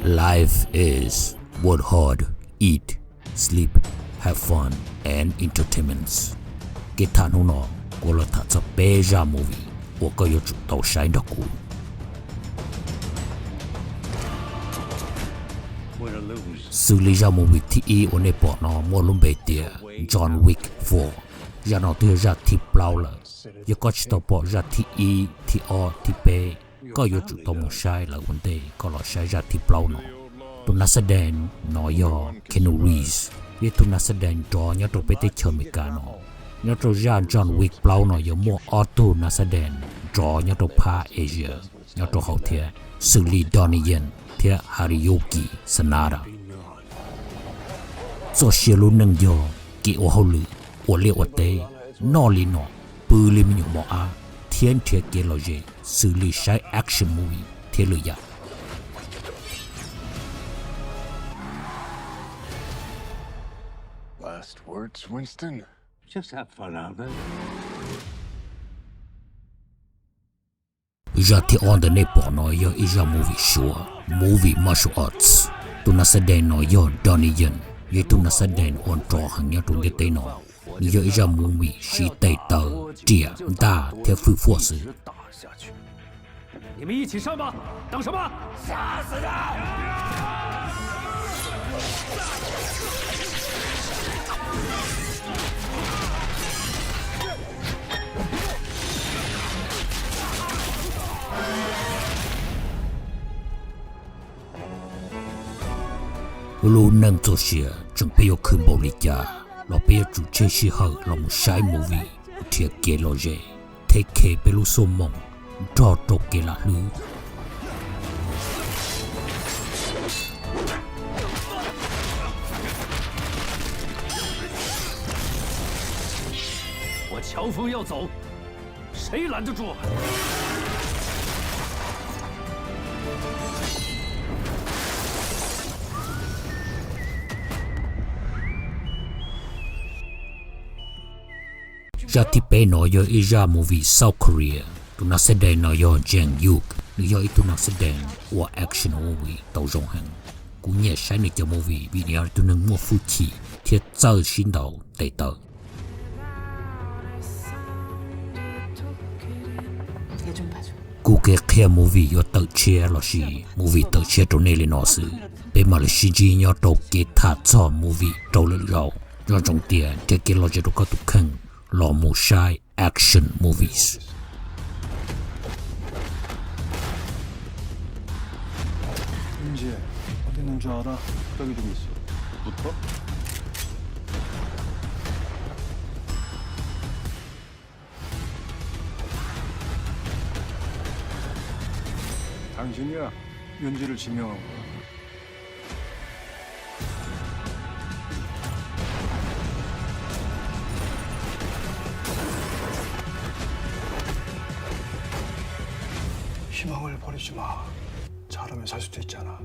Life is work hard, eat, sleep, have fun and entertainments. Kev tham hnub no kuv los tham txog peb zaj movie uas koj yuav tsum tau saib nrog kuv. Xws li zaj movie thib ib uas nej pom no muaj lub npe tias John Wick four. Zaj no twb yog zaj thib plaub lawm. Yog koj tsis tau pom zaj thib ib, thib ob, thib peb, koj yuav tsum tau mus saib lawm ua ntej koj los saib zaj thib plaub no. Tus nas xab dees no yog Keanu Reeves, ib tug nas xab dees nrov nyob rau peb teb chaws Amelikas no. Nyob rau zaj John Wick plaub no yuav muaj ob tug nas xab dees nrov nyob rau phab Asia nyob rau hauv thiab, xws li Donnie Yen thiab Hiroyuki Sanada. Txoj sia lub neej yog kev ua hauj lwm, ua liaj ua teb, noj li nom, pw li me nyuam mos ab, thiab nrhiav kev lom zem xws li saib action movie thiab lwm yam. Last words, Winston? Just have fun out there. Zaj thib ob ntawm nej pom no yog ib zaj movie suav, movie martial arts. Tus nas xab dees no yog Donnie Yen, yog ib tug nas xab dees uas nrov heev nyob rau ntiaj teb no. Nws yog ib zaj movie siv tes taw, riam, ntaj thiab fwj fuaj xwb. 你们一起上吧，等什么？ Lub neej txoj sia tseem peb yuav khwv npaum li cas los peb yuav tsum tseg sij hawm los mus saib movie, nrhiav kev lom zem, thev khev peb lub xuaj moom nrog rau kev lam hlwb. 我乔峰要走，谁拦得住？ Zaj thib peb no yog ib zaj movie South Korea. Tus nas xab dees no yog Jang Hyuk, nws yog ib tug nas xab dees ua action movie tau zoo heev. Kuv nyiam saib nws cov movie vim nws yog tus neeg muaj hwj chim thiab txawj sib ntaus tes taw. Kuv kev qhia movie yuav tawm tshiab lossis movie tawm tshiab rau nej li no xwb. Peb mam li sib ntsib nyob rau kev tham txog movie rau lwm zaus. Nco ntsoov tias nrhiav kev lom zem rau koj tus kheej los mus saib action movies. 당신이야, 윤지를 지명한 거. 希望我的玻璃心啊，差点没杀死对家了。